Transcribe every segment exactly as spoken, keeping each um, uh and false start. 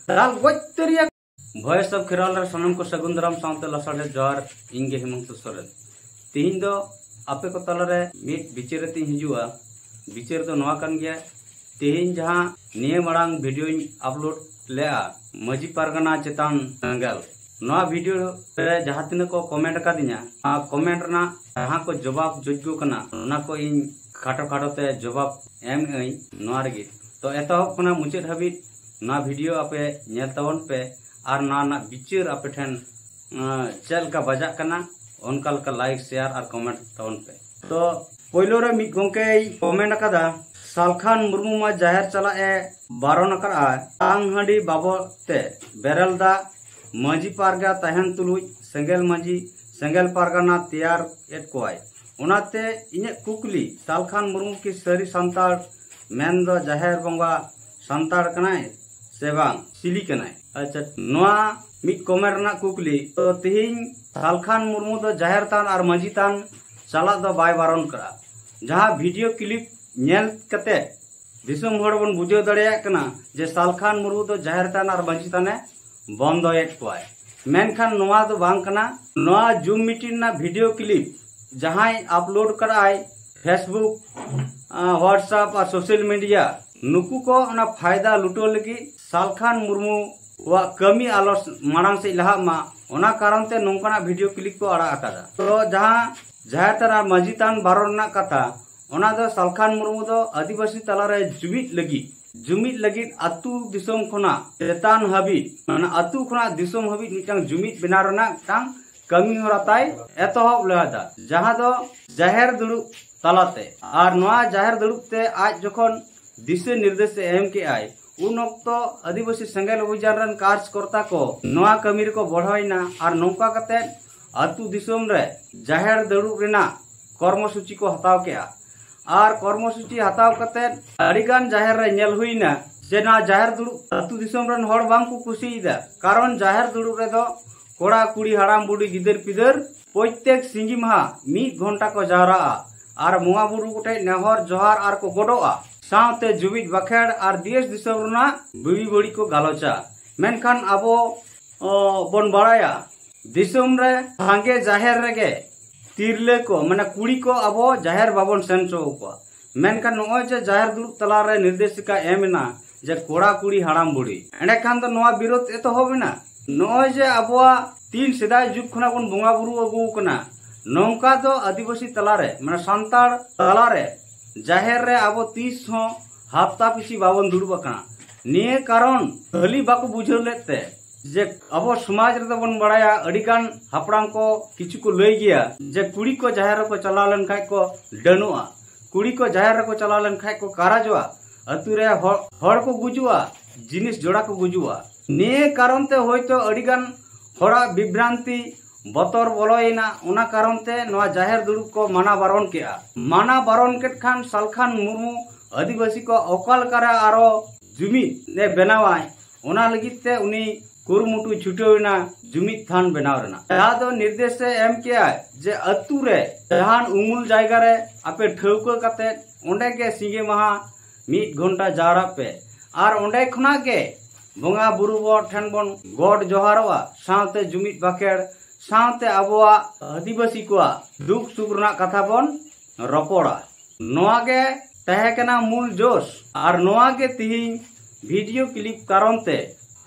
ᱫᱟᱞ ᱜᱚᱡ ᱩᱛᱟᱹᱨᱮᱭᱟ᱾ Voice of Kherwal ᱨᱮ ᱥᱟᱱᱟᱢ ᱠᱚ ᱥᱟᱹᱜᱩᱱ ᱫᱟᱨᱟᱢ ᱥᱟᱶᱛᱮ ᱞᱟᱥᱟᱲᱦᱮᱫ ᱡᱚᱦᱟᱨ᱾ ᱤᱧ ᱜᱮ ᱦᱮᱢᱚᱱᱛᱚ ᱥᱚᱨᱮᱱ᱾ ᱛᱤᱦᱤᱧ ᱫᱚ ᱟᱯᱮ ᱠᱚ ᱛᱟᱞᱟᱨᱮ ᱢᱤᱫ ᱵᱤᱪᱟᱹᱨ ᱟᱛᱮᱧ ᱦᱤᱡᱩᱜᱼᱟ᱾ ᱵᱤᱪᱟᱹᱨ ᱫᱚ ᱱᱚᱣᱟ ᱠᱟᱱ ᱜᱮᱭᱟ, ᱛᱤᱦᱤᱧ ᱡᱟᱦᱟᱸ ᱱᱤᱭᱟᱹ ᱢᱟᱲᱟᱝ ᱵᱷᱤᱰᱤᱭᱳᱧ ᱟᱯᱞᱳᱰ ᱞᱮᱜᱼᱟ ᱢᱟᱹᱡᱷᱤ ᱯᱟᱨᱜᱟᱱᱟ ᱪᱮᱛᱟᱱ ᱥᱮᱸᱜᱮᱞ, ᱱᱚᱣᱟ ᱵᱷᱤᱰᱤᱭᱳ ᱨᱮ ᱡᱟᱦᱟᱸ ᱛᱤᱱᱟᱹᱜ ᱠᱚ ᱠᱚᱢᱮᱱᱴ ᱟᱠᱟᱫᱤᱧᱟ, ᱚᱱᱟ ᱠᱚᱢᱮᱱᱴ ᱨᱮᱱᱟᱜ ᱡᱟᱦᱟᱸ ᱠᱚ ᱡᱚᱵᱟᱵ ᱡᱳᱜᱽᱜᱚ ᱠᱟᱱᱟ, ᱚᱱᱟ ᱠᱚ ᱤᱧ ᱠᱷᱟᱴᱚ ᱠᱷᱟᱴᱚ ᱛᱮ ᱡᱚᱵᱟᱵ ᱮᱢ ᱟᱹᱧ ᱱᱚᱣᱟ ᱨᱮᱜᱮ᱾ ᱛᱚ ᱮᱛᱚᱦᱚᱵ ᱠᱷᱚᱱᱟᱜ ᱢᱩᱪᱟᱹᱫ ᱦᱟᱹᱵᱤᱡ ᱱᱚᱣᱟ ᱵᱷᱤᱰᱤᱭᱳ ᱟᱯᱮ ᱧᱮᱞ ᱛᱟᱵᱚᱱ ᱯᱮ ᱟᱨ ᱱᱚᱣᱟ ᱨᱮᱱᱟᱜ ᱵᱤᱪᱟᱹᱨ ᱟᱯᱮ ᱴᱷᱮᱱ, ᱟᱸ, ᱪᱮᱫ ᱞᱮᱠᱟ ᱵᱟᱡᱟᱜ ᱠᱟᱱᱟ, ᱚᱱᱠᱟ ᱞᱮᱠᱟ ᱞᱟᱭᱤᱠ, ᱥᱮᱭᱟᱨ ᱟᱨ ᱠᱚᱢᱮᱱᱴ ᱛᱟᱵᱚᱱ ᱯᱮ᱾ ᱛᱚ ᱯᱳᱭᱞᱳ ᱨᱮ ᱢᱤᱫ ᱜᱚᱢᱠᱮᱭ ᱠᱚᱢᱮᱱᱴ ᱟᱠᱟᱫᱟ, ᱥᱟᱞᱠᱷᱟᱱ ᱢᱩᱨᱢᱩ ᱢᱟ ᱡᱟᱦᱮᱨ ᱪᱟᱞᱟᱜ ᱮ ᱵᱟᱨᱚᱱ ᱟᱠᱟᱫᱼᱟ, ᱛᱟᱝ ᱦᱟᱺᱰᱤ ᱵᱟᱵᱚᱫ ᱛᱮ ᱵᱮᱨᱮᱞ ᱫᱟᱜ ᱢᱟᱹᱡᱷᱤ ᱯᱟᱨᱜᱟ ᱛᱟᱦᱮᱱ ᱛᱩᱞᱩᱡ ᱥᱮᱸᱜᱮᱞ ᱢᱟᱹᱡᱷᱤ, ᱥᱮᱸᱜᱮᱞ ᱯᱟᱨᱜᱟᱱᱟ ᱛᱮᱭᱟᱨ ᱮᱫ ᱠᱚᱣᱟᱭ᱾ ᱚᱱᱟᱛᱮ ᱤᱧᱟᱹᱜ ᱠᱩᱠᱞᱤ, ᱥᱟᱞᱠᱷᱟᱱ ᱢᱩᱨᱢᱩ ᱠᱤ ᱥᱟᱹᱨᱤ ᱥᱟᱱᱛᱟᱲ, ᱢᱮᱱᱫᱚ ᱡᱟᱦᱮᱨ ᱵᱚᱸᱜᱟ ᱥᱟᱱᱛᱟᱲ ᱠᱟᱱᱟᱭ ᱥᱮ ᱵᱟᱝ, ᱪᱤᱞᱤ ᱠᱟᱱᱟᱭ? ᱟᱪᱪᱷᱟ, ᱱᱚᱣᱟ ᱢᱤᱫ ᱠᱚᱢᱮᱱᱴ ᱨᱮᱱᱟᱜ ᱠᱩᱠᱞᱤ᱾ ᱛᱚ ᱛᱤᱦᱤᱧ ᱥᱟᱞᱠᱷᱟᱱ ᱢᱩᱨᱢᱩ ᱫᱚ ᱡᱟᱦᱮᱨ ᱛᱷᱟᱱ ᱟᱨ ᱢᱟᱹᱡᱷᱤ ᱛᱷᱟᱱ ᱪᱟᱞᱟᱜ ᱫᱚ ᱵᱟᱭ ᱵᱟᱨᱚᱱ ᱠᱟᱜᱼᱟ᱾ ᱡᱟᱦᱟᱸ ᱵᱷᱤᱰᱤᱭᱳ ᱠᱞᱤᱯ ᱧᱮᱞ ᱠᱟᱛᱮ ᱫᱤᱥᱚᱢ ᱦᱚᱲ ᱵᱚᱱ ᱵᱩᱡᱷᱟᱹᱣ ᱫᱟᱲᱮᱭᱟᱜ ᱠᱟᱱᱟ ᱡᱮ ᱥᱟᱞᱠᱷᱟᱱ ᱢᱩᱨᱢᱩ ᱫᱚ ᱡᱟᱦᱮᱨ ᱛᱷᱟᱱ ᱟᱨ ᱢᱟᱹᱡᱷᱤ ᱛᱷᱟᱱᱮ ᱵᱚᱱᱫᱚᱭᱮᱫ ᱠᱚᱣᱟᱭ᱾ ᱢᱮᱱᱠᱷᱟᱱ ᱱᱚᱣᱟ ᱫᱚ ᱵᱟᱝ ᱠᱟᱱᱟ᱾ ᱱᱚᱣᱟ ᱡᱩᱢ ᱢᱤᱴᱤᱝ ᱨᱮᱱᱟᱜ ᱵᱷᱤᱰᱤᱭᱳ ᱠᱞᱤᱯ ᱡᱟᱦᱟᱸᱭ ᱟᱯᱞᱳᱰ ᱠᱟᱫᱟᱭ Facebook, ᱟᱸ, WhatsApp ᱟᱨ ᱥᱳᱥᱟᱞ ᱢᱤᱰᱤᱭᱟ, ᱱᱩᱠᱩ ᱠᱚ ᱚᱱᱟ ᱯᱷᱟᱭᱫᱟ ᱞᱩᱴᱟᱹᱣ ᱞᱟᱹᱜᱤᱫ ᱥᱟᱞᱠᱷᱟᱱ ᱢᱩᱨᱢᱩᱣᱟᱜ ᱠᱟᱹᱢᱤ ᱟᱞᱚ ᱢᱟᱲᱟᱝ ᱥᱮᱫ ᱞᱟᱦᱟᱜ ᱢᱟ, ᱚᱱᱟ ᱠᱟᱨᱚᱱ ᱛᱮ ᱱᱚᱝᱠᱟᱱᱟᱜ ᱵᱷᱤᱰᱤᱭᱳ ᱠᱞᱤᱯ ᱠᱚ ᱟᱲᱟᱜ ᱟᱠᱟᱫᱟ᱾ ᱛᱚ ᱡᱟᱦᱟᱸ ᱡᱟᱦᱮᱨ ᱛᱷᱟᱱ ᱟᱨ ᱢᱟᱹᱡᱷᱤ ᱛᱷᱟᱱ ᱵᱟᱨᱚᱱ ᱨᱮᱱᱟᱜ ᱠᱟᱛᱷᱟ, ᱚᱱᱟ ᱫᱚ ᱥᱟᱞᱠᱷᱟᱱ ᱢᱩᱨᱢᱩ ᱫᱚ ᱟᱹᱫᱤᱵᱟᱹᱥᱤ ᱛᱟᱞᱟᱨᱮ ᱡᱩᱢᱤᱫ ᱞᱟᱹᱜᱤᱫ, ᱡᱩᱢᱤᱫ ᱞᱟᱹᱜᱤᱫ ᱟᱹᱛᱩ ᱫᱤᱥᱚᱢ ᱠᱷᱚᱱᱟᱜ ᱪᱮᱛᱟᱱ ᱦᱟᱹᱵᱤᱡ, ᱢᱟᱱᱮ ᱟᱹᱛᱩ ᱠᱷᱚᱱᱟᱜ ᱫᱤᱥᱚᱢ ᱦᱟᱹᱵᱤᱡ ᱢᱤᱫᱴᱟᱝ ᱡᱩᱢᱤᱫ ᱵᱮᱱᱟᱣ ᱨᱮᱱᱟᱜ ᱢᱤᱫᱴᱟᱝ ᱠᱟᱹᱢᱤ ᱦᱚᱨᱟ ᱛᱟᱭ ᱮᱛᱚᱦᱚᱵ ᱞᱮᱫᱟ, ᱡᱟᱦᱟᱸ ᱫᱚ ᱡᱟᱦᱮᱨ ᱫᱩᱲᱩᱵ ᱛᱟᱞᱟᱛᱮ᱾ ᱟᱨ ᱱᱚᱣᱟ ᱡᱟᱦᱮᱨ ᱫᱩᱲᱩᱵ ᱛᱮ ᱟᱡ ᱡᱚᱠᱷᱚᱱ ᱫᱤᱥᱟᱹ ᱱᱤᱨᱫᱮᱥ ᱮ ᱮᱢ ᱠᱮᱜᱼᱟᱭ, ᱩᱱ ᱚᱠᱛᱚ ᱟᱹᱫᱤᱵᱟᱹᱥᱤ ᱥᱮᱸᱜᱮᱞ ᱚᱵᱷᱤᱡᱟᱱ ᱨᱮᱱ ᱠᱟᱨᱡᱽᱠᱚᱨᱛᱟ ᱠᱚ ᱱᱚᱣᱟ ᱠᱟᱹᱢᱤ ᱨᱮᱠᱚ ᱵᱚᱲᱦᱟᱣᱮᱱᱟ᱾ ᱟᱨ ᱱᱚᱝᱠᱟ ᱠᱟᱛᱮ ᱟᱹᱛᱩ ᱫᱤᱥᱚᱢ ᱨᱮ ᱡᱟᱦᱮᱨ ᱫᱩᱲᱩᱵ ᱨᱮᱱᱟᱜ ᱠᱚᱨᱢᱚᱥᱩᱪᱤ ᱠᱚ ᱦᱟᱛᱟᱣ ᱠᱮᱜᱼᱟ᱾ ᱟᱨ ᱠᱚᱨᱢᱚᱥᱩᱪᱤ ᱦᱟᱛᱟᱣ ᱠᱟᱛᱮ ᱟᱹᱰᱤᱜᱟᱱ ᱡᱟᱦᱮᱨ ᱨᱮ ᱧᱮᱞ ᱦᱩᱭᱱᱟ ᱡᱮ ᱱᱚᱣᱟ ᱡᱟᱦᱮᱨ ᱫᱩᱲᱩᱵ ᱟᱹᱛᱩ ᱫᱤᱥᱚᱢ ᱨᱮᱱ ᱦᱚᱲ ᱵᱟᱝ ᱠᱚ ᱠᱩᱥᱤᱭᱮᱫᱟ, ᱠᱟᱨᱚᱱ ᱡᱟᱦᱮᱨ ᱫᱩᱲᱩᱵ ᱨᱮᱫᱚ ᱠᱚᱲᱟ, ᱠᱩᱲᱤ, ᱦᱟᱲᱟᱢ, ᱵᱩᱰᱷᱤ, ᱜᱤᱫᱟᱹᱨ, ᱯᱤᱫᱟᱹᱨ ᱯᱨᱚᱛᱛᱮᱠ ᱥᱤᱸᱜᱤ ᱢᱟᱦᱟ ᱢᱤᱫ ᱜᱷᱚᱱᱴᱟ ᱠᱚ ᱡᱟᱣᱨᱟᱜᱼᱟ ᱟᱨ ᱵᱚᱸᱜᱟ ᱵᱩᱨᱩ ᱠᱚᱴᱷᱮᱱ ᱱᱮᱦᱚᱨ ᱡᱚᱦᱟᱨ ᱟᱨ ᱠᱚ ᱜᱚᱰᱚᱜᱼᱟ, ᱥᱟᱶᱛᱮ ᱡᱩᱢᱤᱫ ᱵᱟᱠᱷᱮᱲ ᱟᱨ ᱫᱮᱥ ᱫᱤᱥᱚᱢ ᱨᱮᱱᱟᱜ ᱵᱩᱜᱤ ᱵᱟᱹᱲᱤᱡ ᱠᱚ ᱜᱟᱞᱚᱪᱟ᱾ ᱢᱮᱱᱠᱷᱟᱱ ᱟᱵᱚ ᱚ, ᱵᱚᱱ ᱵᱟᱲᱟᱭᱟ, ᱫᱤᱥᱚᱢ ᱨᱮ ᱥᱟᱸᱜᱮ ᱡᱟᱦᱮᱨ ᱨᱮᱜᱮ ᱛᱤᱨᱞᱟᱹ ᱠᱚ, ᱢᱟᱱᱮ ᱠᱩᱲᱤ ᱠᱚ ᱟᱵᱚ ᱡᱟᱦᱮᱨ ᱵᱟᱵᱚᱱ ᱥᱮᱱ ᱦᱚᱪᱚ ᱟᱠᱚᱣᱟ᱾ ᱢᱮᱱᱠᱷᱟᱱ ᱱᱚᱜᱼᱚᱭ ᱡᱮ ᱡᱟᱦᱮᱨ ᱫᱩᱲᱩᱵ ᱛᱟᱞᱟᱨᱮ ᱱᱤᱨᱫᱮᱥᱤᱠᱟ ᱮᱢ ᱮᱱᱟ ᱡᱮ ᱠᱚᱲᱟ ᱠᱩᱲᱤ ᱦᱟᱲᱟᱢ ᱵᱩᱲᱦᱤ, ᱮᱸᱰᱮᱠᱷᱟᱱ ᱫᱚ ᱱᱚᱣᱟ ᱵᱤᱨᱳᱫᱷ ᱮᱛᱚᱦᱚᱵ ᱮᱱᱟ᱾ ᱱᱚᱜᱼᱚᱭ ᱡᱮ ᱟᱵᱚᱣᱟᱜ ᱛᱤᱱ ᱥᱮᱫᱟᱭ ᱡᱩᱜᱽ ᱠᱷᱚᱱᱟᱜ ᱵᱚᱱ ᱵᱚᱸᱜᱟ ᱵᱩᱨᱩ ᱟᱹᱜᱩ ᱟᱠᱟᱱᱟ, ᱱᱚᱝᱠᱟ ᱫᱚ ᱟᱹᱫᱤᱵᱟᱹᱥᱤ ᱛᱟᱞᱟᱨᱮ, ᱢᱟᱱᱮ ᱥᱟᱱᱛᱟᱲ ᱛᱟᱞᱟᱨᱮ ᱡᱟᱦᱮᱨ ᱨᱮ ᱟᱵᱚ ᱛᱤᱥ ᱦᱚᱸ ᱦᱟᱯᱛᱟ ᱯᱤᱪᱷᱤ ᱵᱟᱵᱚᱱ ᱫᱩᱲᱩᱵ ᱟᱠᱟᱱᱟ᱾ ᱱᱤᱭᱟᱹ ᱠᱟᱨᱚᱱ ᱠᱷᱟᱹᱞᱤ ᱵᱟᱠᱚ ᱵᱩᱡᱷᱟᱹᱣ ᱞᱮᱫ ᱛᱮ, ᱡᱮ ᱟᱵᱚ ᱥᱚᱢᱟᱡᱽ ᱨᱮᱫᱚ ᱵᱚᱱ ᱵᱟᱲᱟᱭᱟ, ᱟᱹᱰᱤᱜᱟᱱ ᱦᱟᱯᱲᱟᱢ ᱠᱚ ᱠᱤᱪᱷᱩ ᱠᱚ ᱞᱟᱹᱭ ᱜᱮᱭᱟ ᱡᱮ ᱠᱩᱲᱤ ᱠᱚ ᱡᱟᱦᱮᱨ ᱨᱮᱠᱚ ᱪᱟᱞᱟᱣ ᱞᱮᱱᱠᱷᱟᱡ ᱠᱚ ᱰᱟᱹᱱᱩᱜᱼᱟ, ᱠᱩᱲᱤ ᱠᱚ ᱡᱟᱦᱮᱨ ᱨᱮᱠᱚ ᱪᱟᱞᱟᱣ ᱞᱮᱱᱠᱷᱟᱡ ᱠᱚ ᱠᱟᱨᱟᱡᱚᱜᱼᱟ, ᱟᱹᱛᱩ ᱨᱮ ᱦᱚᱲ, ᱦᱚᱲ ᱠᱚ ᱜᱩᱡᱩᱜᱼᱟ, ᱡᱤᱱᱤᱥ ᱡᱚᱲᱟ ᱠᱚ ᱜᱩᱡᱩᱜᱼᱟ᱾ ᱱᱤᱭᱟᱹ ᱠᱟᱨᱚᱱ ᱛᱮ ᱦᱚᱭᱛᱳ ᱟᱹᱰᱤᱜᱟᱱ ᱦᱚᱲᱟᱜ ᱵᱤᱵᱷᱨᱟᱱᱛᱤ ᱵᱚᱛᱚᱨ ᱵᱚᱞᱚᱭᱮᱱᱟ, ᱚᱱᱟ ᱠᱟᱨᱚᱱ ᱛᱮ ᱱᱚᱣᱟ ᱡᱟᱦᱮᱨ ᱫᱩᱲᱩᱵ ᱠᱚ ᱢᱟᱱᱟ ᱵᱟᱨᱚᱱ ᱠᱮᱜᱼᱟ᱾ ᱢᱟᱱᱟ ᱵᱟᱨᱚᱱ ᱠᱮᱫ ᱠᱷᱟᱱ ᱥᱟᱞᱠᱷᱟᱱ ᱢᱩᱨᱢᱩ ᱟᱹᱫᱤᱵᱟᱹᱥᱤ ᱠᱚ ᱚᱠᱟ ᱞᱮᱠᱟᱨᱮ ᱟᱨᱚ ᱡᱩᱢᱤᱫ ᱮ ᱵᱮᱱᱟᱣᱟᱭ, ᱚᱱᱟ ᱞᱟᱹᱜᱤᱫ ᱛᱮ ᱩᱱᱤ ᱠᱩᱨᱩᱢᱩᱴᱩ ᱪᱷᱩᱴᱟᱹᱣ ᱮᱱᱟ ᱡᱩᱢᱤᱫ ᱛᱷᱟᱱ ᱵᱮᱱᱟᱣ ᱨᱮᱱᱟᱜ᱾ ᱡᱟᱦᱟᱸ ᱫᱚ ᱱᱤᱨᱫᱮᱥ ᱮ ᱮᱢ ᱠᱮᱜᱼᱟ ᱡᱮ ᱟᱹᱛᱩ ᱨᱮ ᱡᱟᱦᱟᱱ ᱩᱢᱩᱞ ᱡᱟᱭᱜᱟ ᱨᱮ ᱟᱯᱮ ᱴᱷᱟᱹᱣᱠᱟᱹ ᱠᱟᱛᱮ ᱚᱸᱰᱮ ᱜᱮ ᱥᱤᱸᱜᱮ ᱢᱟᱦᱟ ᱢᱤᱫ ᱜᱷᱚᱱᱴᱟ ᱡᱟᱣᱨᱟᱜ ᱯᱮ ᱟᱨ ᱚᱸᱰᱮ ᱠᱷᱚᱱᱟᱜ ᱜᱮ ᱵᱚᱸᱜᱟ ᱵᱩᱨᱩ ᱵᱚ ᱴᱷᱮᱱ ᱵᱚᱱ ᱜᱚᱰ ᱡᱚᱦᱟᱨᱚᱜᱼᱟ, ᱥᱟᱶᱛᱮ ᱡᱩᱢᱤᱫ ᱵᱟᱠᱷᱮᱲ, ᱥᱟᱶᱛᱮ ᱟᱵᱚᱣᱟᱜ ᱟᱹᱫᱤᱵᱟᱹᱥᱤ ᱠᱚᱣᱟᱜ ᱫᱩᱠ ᱥᱩᱠ ᱨᱮᱱᱟᱜ ᱠᱟᱛᱷᱟ ᱵᱚᱱ ᱨᱚᱯᱚᱲᱟ᱾ ᱱᱚᱣᱟ ᱜᱮ ᱛᱟᱦᱮᱸ ᱠᱟᱱᱟ ᱢᱩᱞ ᱡᱳᱥ᱾ ᱟᱨ ᱱᱚᱣᱟ ᱜᱮ ᱛᱤᱦᱤᱧ ᱵᱷᱤᱰᱤᱭᱳ ᱠᱞᱤᱯ ᱠᱟᱨᱚᱱ ᱛᱮ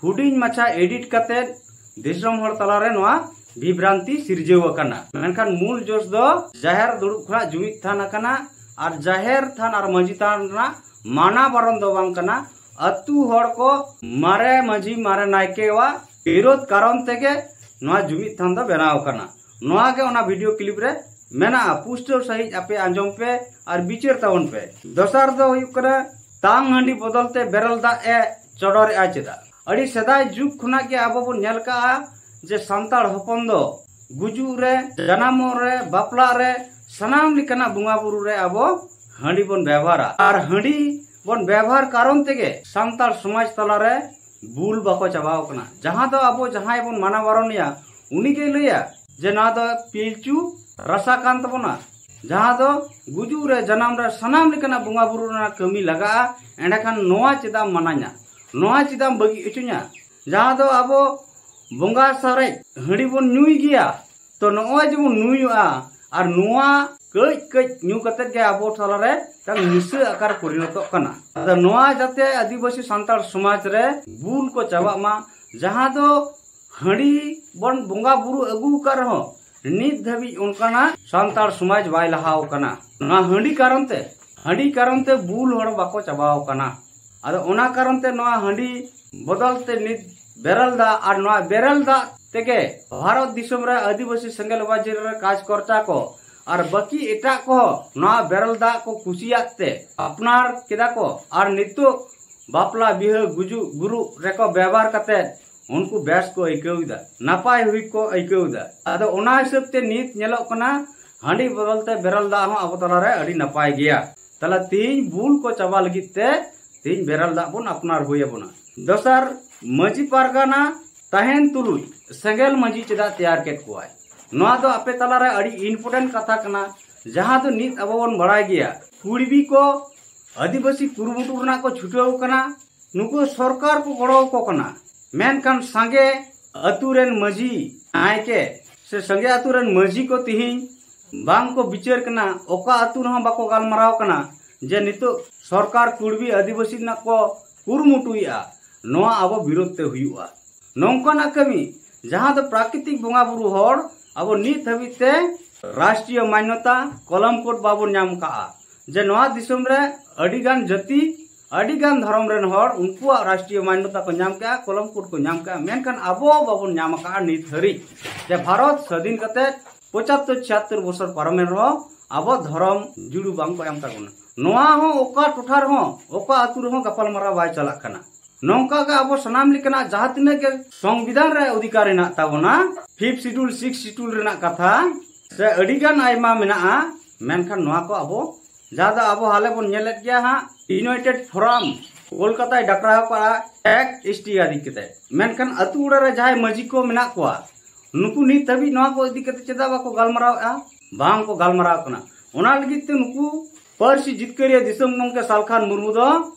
ᱦᱩᱰᱤᱧ ᱢᱟᱪᱷᱟ ᱮᱰᱤᱴ ᱠᱟᱛᱮ ᱫᱤᱥᱚᱢ ᱦᱚᱲ ᱛᱟᱞᱟᱨᱮ ᱱᱚᱣᱟ ᱵᱤᱵᱷᱨᱟᱱᱛᱤ ᱥᱤᱨᱡᱟᱹᱣ ᱟᱠᱟᱱᱟ᱾ ᱢᱮᱱᱠᱷᱟᱱ ᱢᱩᱞ ᱡᱳᱥ ᱫᱚ ᱡᱟᱦᱮᱨ ᱫᱩᱲᱩᱵ ᱠᱷᱚᱱᱟᱜ ᱡᱩᱢᱤᱫ ᱛᱷᱟᱱ ᱟᱠᱟᱱᱟ᱾ ᱟᱨ ᱡᱟᱦᱮᱨ ᱛᱷᱟᱱ ᱟᱨ ᱢᱟᱹᱡᱷᱤ ᱛᱷᱟᱱ ᱨᱮᱱᱟᱜ ᱢᱟᱱᱟ ᱵᱟᱨᱚᱱ ᱫᱚ ᱵᱟᱝ ᱠᱟᱱᱟ, ᱟᱹᱛᱩ ᱦᱚᱲ ᱠᱚ ᱢᱟᱨᱮ ᱢᱟᱹᱡᱷᱤ ᱢᱟᱨᱮ ᱱᱟᱭᱠᱮᱣᱟᱜ ᱵᱤᱨᱳᱫᱷ ᱠᱟᱨᱚᱱ ᱛᱮᱜᱮ ᱱᱚᱣᱟ ᱡᱩᱢᱤᱫ ᱛᱷᱟᱱ ᱫᱚ ᱵᱮᱱᱟᱣ ᱟᱠᱟᱱᱟ᱾ ᱱᱚᱣᱟ ᱜᱮ ᱚᱱᱟ ᱵᱷᱤᱰᱤᱭᱳ ᱠᱞᱤᱯ ᱨᱮ ᱢᱮᱱᱟᱜᱼᱟ᱾ ᱯᱩᱥᱴᱟᱹᱣ ᱥᱟᱺᱦᱤᱡ ᱟᱯᱮ ᱟᱸᱡᱚᱢ ᱯᱮ ᱟᱨ ᱵᱤᱪᱟᱹᱨ ᱛᱟᱵᱚᱱ ᱯᱮ᱾ ᱫᱚᱥᱟᱨ ᱫᱚ ᱦᱩᱭᱩᱜ ᱠᱟᱱᱟ, ᱛᱟᱝ ᱦᱟᱺᱰᱤ ᱵᱚᱫᱚᱞ ᱛᱮ ᱵᱮᱨᱮᱞ ᱫᱟᱜ ᱮ ᱪᱚᱰᱚᱨᱮᱜᱼᱟ ᱪᱮᱫᱟᱜ? ᱟᱹᱰᱤ ᱥᱮᱫᱟᱭ ᱡᱩᱜᱽ ᱠᱷᱚᱱᱟᱜ ᱜᱮ ᱟᱵᱚ ᱵᱚᱱ ᱧᱮᱞ ᱠᱟᱜᱼᱟ ᱡᱮ ᱥᱟᱱᱛᱟᱲ ᱦᱚᱯᱚᱱ ᱫᱚ ᱜᱩᱡᱩᱜ ᱨᱮ, ᱡᱟᱱᱟᱢᱚᱜ ᱨᱮ, ᱵᱟᱯᱞᱟᱜ ᱨᱮ, ᱥᱟᱱᱟᱢ ᱞᱮᱠᱟᱱᱟᱜ ᱵᱚᱸᱜᱟ ᱵᱩᱨᱩ ᱨᱮ ᱟᱵᱚ ᱦᱟᱺᱰᱤ ᱵᱚᱱ ᱵᱮᱵᱚᱦᱟᱨᱟ᱾ ᱟᱨ ᱦᱟᱺᱰᱤ ᱵᱚᱱ ᱵᱮᱵᱚᱦᱟᱨ ᱠᱟᱨᱚᱱ ᱛᱮᱜᱮ ᱥᱟᱱᱛᱟᱲ ᱥᱚᱢᱟᱡᱽ ᱛᱟᱞᱟᱨᱮ ᱵᱩᱞ ᱵᱟᱠᱚ ᱪᱟᱵᱟᱣ ᱠᱟᱱᱟ᱾ ᱡᱟᱦᱟᱸ ᱫᱚ ᱟᱵᱚ ᱡᱟᱦᱟᱸᱭ ᱵᱚᱱ ᱢᱟᱱᱟ ᱵᱟᱨᱚᱱᱮᱭᱟ, ᱩᱱᱤ ᱜᱮᱭ ᱞᱟᱹᱭᱟ ᱡᱮ ᱱᱚᱣᱟ ᱫᱚ ᱯᱤᱞᱪᱩ ᱨᱟᱥᱟ ᱠᱟᱱ ᱛᱟᱵᱚᱱᱟ, ᱡᱟᱦᱟᱸ ᱫᱚ ᱜᱩᱡᱩᱜ ᱨᱮ, ᱡᱟᱱᱟᱢ ᱨᱮ, ᱥᱟᱱᱟᱢ ᱞᱮᱠᱟᱱᱟᱜ ᱵᱚᱸᱜᱟ ᱵᱩᱨᱩ ᱨᱮᱱᱟᱜ ᱠᱟᱹᱢᱤ ᱞᱟᱜᱟᱜᱼᱟ᱾ ᱮᱸᱰᱮᱠᱷᱟᱱ ᱱᱚᱣᱟ ᱪᱮᱫᱟᱜ ᱮᱢ ᱢᱟᱱᱟᱧᱟ? ᱱᱚᱣᱟ ᱪᱮᱫᱟᱜ ᱮᱢ ᱵᱟᱹᱜᱤ ᱦᱚᱪᱚᱧᱟ? ᱡᱟᱦᱟᱸ ᱫᱚ ᱟᱵᱚ ᱵᱚᱸᱜᱟ ᱥᱟᱨᱮᱡ ᱦᱟᱺᱰᱤ ᱵᱚᱱ ᱧᱩᱭ ᱜᱮᱭᱟ᱾ ᱛᱚ ᱱᱚᱜᱼᱚᱭ ᱡᱮᱵᱚᱱ ᱧᱩᱭᱚᱜᱼᱟ, ᱟᱨ ᱱᱚᱣᱟ ᱠᱟᱹᱡ ᱠᱟᱹᱡ ᱧᱩ ᱠᱟᱛᱮᱫ ᱜᱮ ᱟᱵᱚ ᱛᱟᱞᱟᱨᱮ ᱢᱤᱫᱴᱟᱝ ᱱᱤᱥᱟᱹ ᱟᱠᱟᱨ ᱯᱚᱨᱤᱱᱚᱛᱚᱜ ᱠᱟᱱᱟ᱾ ᱟᱫᱚ ᱱᱚᱣᱟ ᱡᱟᱛᱮ ᱟᱹᱫᱤᱵᱟᱹᱥᱤ ᱥᱟᱱᱛᱟᱲ ᱥᱚᱢᱟᱡᱽ ᱨᱮ ᱵᱩᱞ ᱠᱚ ᱪᱟᱵᱟᱜ ᱢᱟ, ᱡᱟᱦᱟᱸ ᱫᱚ ᱦᱟᱺᱰᱤ ᱵᱚᱱ ᱵᱚᱸᱜᱟ ᱵᱩᱨᱩ ᱟᱹᱜᱩ ᱟᱠᱟᱫ ᱨᱮᱦᱚᱸ, ᱱᱤᱛ ᱫᱷᱟᱹᱵᱤᱡ ᱚᱱᱠᱟᱱᱟᱜ ᱥᱟᱱᱛᱟᱲ ᱥᱚᱢᱟᱡᱽ ᱵᱟᱭ ᱞᱟᱦᱟᱣ ᱠᱟᱱᱟ᱾ ᱱᱚᱣᱟ ᱦᱟᱺᱰᱤ ᱠᱟᱨᱚᱱ ᱛᱮ, ᱦᱟᱺᱰᱤ ᱠᱟᱨᱚᱱ ᱛᱮ ᱵᱩᱞ ᱦᱚᱲ ᱵᱟᱠᱚ ᱪᱟᱵᱟᱣ ᱠᱟᱱᱟ᱾ ᱟᱫᱚ ᱚᱱᱟ ᱠᱟᱨᱚᱱ ᱛᱮ ᱱᱚᱣᱟ ᱦᱟᱺᱰᱤ ᱵᱚᱫᱚᱞ ᱛᱮ ᱱᱤᱛ ᱵᱮᱨᱮᱞ ᱫᱟᱜ, ᱟᱨ ᱱᱚᱣᱟ ᱵᱮᱨᱮᱞ ᱫᱟᱜ ᱛᱮᱜᱮ ᱵᱷᱟᱨᱚᱛ ᱫᱤᱥᱚᱢ ᱨᱮ ᱟᱹᱫᱤᱵᱟᱹᱥᱤ ᱥᱮᱸᱜᱮᱞ ᱵᱟᱡᱤᱨ ᱨᱮ ᱠᱟᱡᱽ ᱠᱚᱨᱪᱟ ᱠᱚ ᱟᱨ ᱵᱟᱹᱠᱤ ᱮᱴᱟᱜ ᱠᱚᱦᱚᱸ ᱱᱚᱣᱟ ᱵᱮᱨᱮᱞ ᱫᱟᱜ ᱠᱚ ᱠᱩᱥᱤᱭᱟᱜ ᱛᱮ ᱟᱯᱱᱟᱨ ᱠᱮᱫᱟ ᱠᱚ᱾ ᱟᱨ ᱱᱤᱛᱚᱜ ᱵᱟᱯᱞᱟ, ᱵᱤᱦᱟᱹ, ᱜᱩᱡᱩᱜ, ᱜᱩᱨᱩᱜ ᱨᱮᱠᱚ ᱵᱮᱵᱚᱦᱟᱨ ᱠᱟᱛᱮ ᱩᱱᱠᱩ ᱵᱮᱥ ᱠᱚ ᱟᱹᱭᱠᱟᱹᱣ ᱮᱫᱟ, ᱱᱟᱯᱟᱭ ᱦᱩᱭ ᱠᱚ ᱟᱹᱭᱠᱟᱹᱣ ᱮᱫᱟ᱾ ᱟᱫᱚ ᱚᱱᱟ ᱦᱤᱥᱟᱹᱵ ᱛᱮ ᱱᱤᱛ ᱧᱮᱞᱚᱜ ᱠᱟᱱᱟ, ᱦᱟᱺᱰᱤ ᱵᱚᱫᱚᱞ ᱛᱮ ᱵᱮᱨᱮᱞ ᱫᱟᱜ ᱦᱚᱸ ᱟᱵᱚ ᱛᱟᱞᱟᱨᱮ ᱟᱹᱰᱤ ᱱᱟᱯᱟᱭ ᱜᱮᱭᱟ᱾ ᱛᱟᱦᱞᱮ ᱛᱤᱦᱤᱧ ᱵᱩᱞ ᱠᱚ ᱪᱟᱵᱟ ᱞᱟᱹᱜᱤᱫ ᱛᱮ ᱛᱤᱦᱤᱧ ᱵᱮᱨᱮᱞ ᱫᱟᱜ ᱵᱚᱱ ᱟᱯᱱᱟᱨ ᱦᱩᱭ ᱟᱵᱚᱱᱟ᱾ ᱫᱚᱥᱟᱨ, ᱢᱟᱹᱡᱷᱤ ᱯᱟᱨᱜᱟᱱᱟ ᱛᱟᱦᱮᱱ ᱛᱩᱞᱩᱡ ᱥᱮᱸᱜᱮᱞ ᱢᱟᱹᱡᱷᱤ ᱪᱮᱫᱟᱜ ᱛᱮᱭᱟᱨ ᱠᱮᱫ ᱠᱚᱣᱟᱭ? ᱱᱚᱣᱟ ᱫᱚ ᱟᱯᱮ ᱛᱟᱞᱟᱨᱮ ᱟᱹᱰᱤ important ᱠᱟᱛᱷᱟ ᱠᱟᱱᱟ, ᱡᱟᱦᱟᱸ ᱫᱚ ᱱᱤᱛ ᱟᱵᱚ ᱵᱚᱱ ᱵᱟᱲᱟᱭ ᱜᱮᱭᱟ, ᱠᱩᱲᱵᱤ ᱠᱚ ᱟᱹᱫᱤᱵᱟᱹᱥᱤ ᱠᱩᱨᱩᱢᱩᱴᱩ ᱨᱮᱱᱟᱜ ᱠᱚ ᱪᱷᱩᱴᱟᱹᱣ ᱠᱟᱱᱟ, ᱱᱩᱠᱩ ᱥᱚᱨᱠᱟᱨ ᱠᱚ ᱜᱚᱲᱚ ᱟᱠᱚ ᱠᱟᱱᱟ, ᱢᱮᱱᱠᱷᱟᱱ ᱥᱟᱸᱜᱮ ᱟᱹᱛᱩ ᱨᱮᱱ ᱢᱟᱹᱡᱷᱤ, ᱱᱟᱭᱠᱮ ᱥᱮ ᱥᱟᱸᱜᱮ ᱟᱹᱛᱩ ᱨᱮᱱ ᱢᱟᱹᱡᱷᱤ ᱠᱚ ᱛᱤᱦᱤᱧ ᱵᱟᱝ ᱠᱚ ᱵᱤᱪᱟᱹᱨ ᱠᱟᱱᱟ, ᱚᱠᱟ ᱟᱹᱛᱩ ᱨᱮᱦᱚᱸ ᱵᱟᱠᱚ ᱜᱟᱞᱢᱟᱨᱟᱣ ᱠᱟᱱᱟ ᱡᱮ ᱱᱤᱛᱚᱜ ᱥᱚᱨᱠᱟᱨ ᱠᱩᱲᱵᱤ ᱟᱹᱫᱤᱵᱟᱹᱥᱤ ᱨᱮᱱᱟᱜ ᱠᱚ ᱠᱩᱨᱩᱢᱩᱴᱩᱭᱮᱫᱼᱟ, ᱱᱚᱣᱟ ᱟᱵᱚ ᱵᱤᱨᱳᱫᱷ ᱛᱮ ᱦᱩᱭᱩᱜᱼᱟ᱾ ᱱᱚᱝᱠᱟᱱᱟᱜ ᱠᱟᱹᱢᱤ, ᱡᱟᱦᱟᱸ ᱫᱚ ᱯᱨᱟᱠᱨᱤᱛᱤᱠ ᱵᱚᱸᱜᱟ ᱵᱩᱨᱩ ᱦᱚᱲ ᱟᱵᱚ ᱱᱤᱛ ᱦᱟᱹᱵᱤᱡ ᱛᱮ ᱨᱟᱥᱴᱨᱤᱭᱚ ᱢᱟᱱᱱᱚᱛᱟ ᱠᱚᱞᱚᱢ ᱠᱳᱰ ᱵᱟᱵᱚᱱ ᱧᱟᱢ ᱠᱟᱜᱼᱟ, ᱡᱮ ᱱᱚᱣᱟ ᱫᱤᱥᱚᱢ ᱨᱮ ᱟᱹᱰᱤ ᱜᱟᱱ ᱡᱟᱹᱛᱤ, ᱟᱹᱰᱤ ᱜᱟᱱ ᱫᱷᱚᱨᱚᱢ ᱨᱮᱱ ᱦᱚᱲ ᱩᱱᱠᱩᱣᱟᱜ ᱨᱟᱥᱴᱨᱤᱭᱚ ᱢᱟᱱᱱᱚᱛᱟ ᱠᱚ ᱧᱟᱢ ᱠᱟᱜᱼᱟ, ᱠᱚᱞᱚᱢ ᱠᱳᱰ ᱠᱚ ᱧᱟᱢ ᱠᱟᱜᱼᱟ, ᱢᱮᱱᱠᱷᱟᱱ ᱟᱵᱚ ᱵᱟᱵᱚᱱ ᱧᱟᱢ ᱟᱠᱟᱫᱼᱟ ᱱᱤᱛ ᱦᱟᱹᱨᱤᱡ᱾ ᱡᱮ ᱵᱷᱟᱨᱚᱛ ᱥᱟᱹᱫᱷᱤᱱ ᱠᱟᱛᱮ ᱯᱚᱸᱪᱟᱛᱛᱳᱨ ᱪᱷᱤᱭᱟᱛᱛᱳᱨ ᱵᱚᱪᱷᱚᱨ ᱯᱟᱨᱚᱢᱮᱱ ᱨᱮᱦᱚᱸ ᱟᱵᱚ ᱫᱷᱚᱨᱚᱢ ᱡᱩᱲᱩ ᱵᱟᱝ ᱠᱚ ᱮᱢ ᱛᱟᱵᱚᱱᱟ᱾ ᱱᱚᱣᱟ ᱦᱚᱸ ᱚᱠᱟ ᱴᱚᱴᱷᱟ ᱨᱮᱦᱚᱸ, ᱚᱠᱟ ᱟᱹᱛᱩ ᱨᱮᱦᱚᱸ ᱜᱟᱯᱟᱞᱢᱟᱨᱟᱣ ᱵᱟᱭ ᱪᱟᱞᱟᱜ ᱠᱟᱱᱟ᱾ ᱱᱚᱝᱠᱟ ᱜᱮ ᱟᱵᱚ ᱥᱟᱱᱟᱢ ᱞᱮᱠᱟᱱᱟᱜ ᱡᱟᱦᱟᱸ ᱛᱤᱱᱟᱹᱜ ᱜᱮ ᱥᱚᱝᱵᱤᱫᱷᱟᱱ ᱨᱮ ᱚᱫᱷᱤᱠᱟᱨ ᱦᱮᱱᱟᱜ ᱛᱟᱵᱚᱱᱟ, fifth schedule, sixth schedule ᱨᱮᱱᱟᱜ ᱠᱟᱛᱷᱟ ᱥᱮ ᱟᱹᱰᱤ ᱜᱟᱱ ᱟᱭᱢᱟ ᱢᱮᱱᱟᱜᱼᱟ, ᱢᱮᱱᱠᱷᱟᱱ ᱱᱚᱣᱟ ᱠᱚ ᱟᱵᱚ ᱡᱟᱦᱟᱸ ᱫᱚ ᱟᱵᱚ ᱦᱟᱞᱮ ᱵᱚᱱ ᱧᱮᱞᱮᱫ ᱜᱮᱭᱟ ᱦᱟᱸᱜ, United Forum ᱠᱳᱞᱠᱟᱛᱟᱭ ᱰᱟᱠᱨᱟᱣ ᱠᱟᱜᱼᱟ Act S T ᱤᱫᱤ ᱠᱟᱛᱮ, ᱢᱮᱱᱠᱷᱟᱱ ᱟᱹᱛᱩ ᱚᱲᱟᱜ ᱨᱮ ᱡᱟᱦᱟᱸᱭ ᱢᱟᱹᱡᱷᱤ ᱠᱚ ᱢᱮᱱᱟᱜ ᱠᱚᱣᱟ, ᱱᱩᱠᱩ ᱱᱤᱛ ᱫᱷᱟᱹᱵᱤᱡ ᱱᱚᱣᱟ ᱠᱚ ᱤᱫᱤ ᱠᱟᱛᱮ ᱪᱮᱫᱟᱜ ᱵᱟᱠᱚ ᱜᱟᱞᱢᱟᱨᱟᱣᱮᱫᱼᱟ? ᱵᱟᱝ ᱠᱚ ᱜᱟᱞᱢᱟᱨᱟᱣ ᱠᱟᱱᱟ᱾ ᱚᱱᱟ ᱞᱟᱹᱜᱤᱫ ᱛᱮ ᱱᱩᱠᱩ ᱯᱟᱹᱨᱥᱤ ᱡᱤᱛᱠᱟᱹᱨᱤᱭᱟᱹ ᱫᱤᱥᱚᱢ ᱜᱚᱢᱠᱮ ᱥᱟᱞᱠᱷᱟᱱ ᱢᱩᱨᱢᱩ ᱫᱚ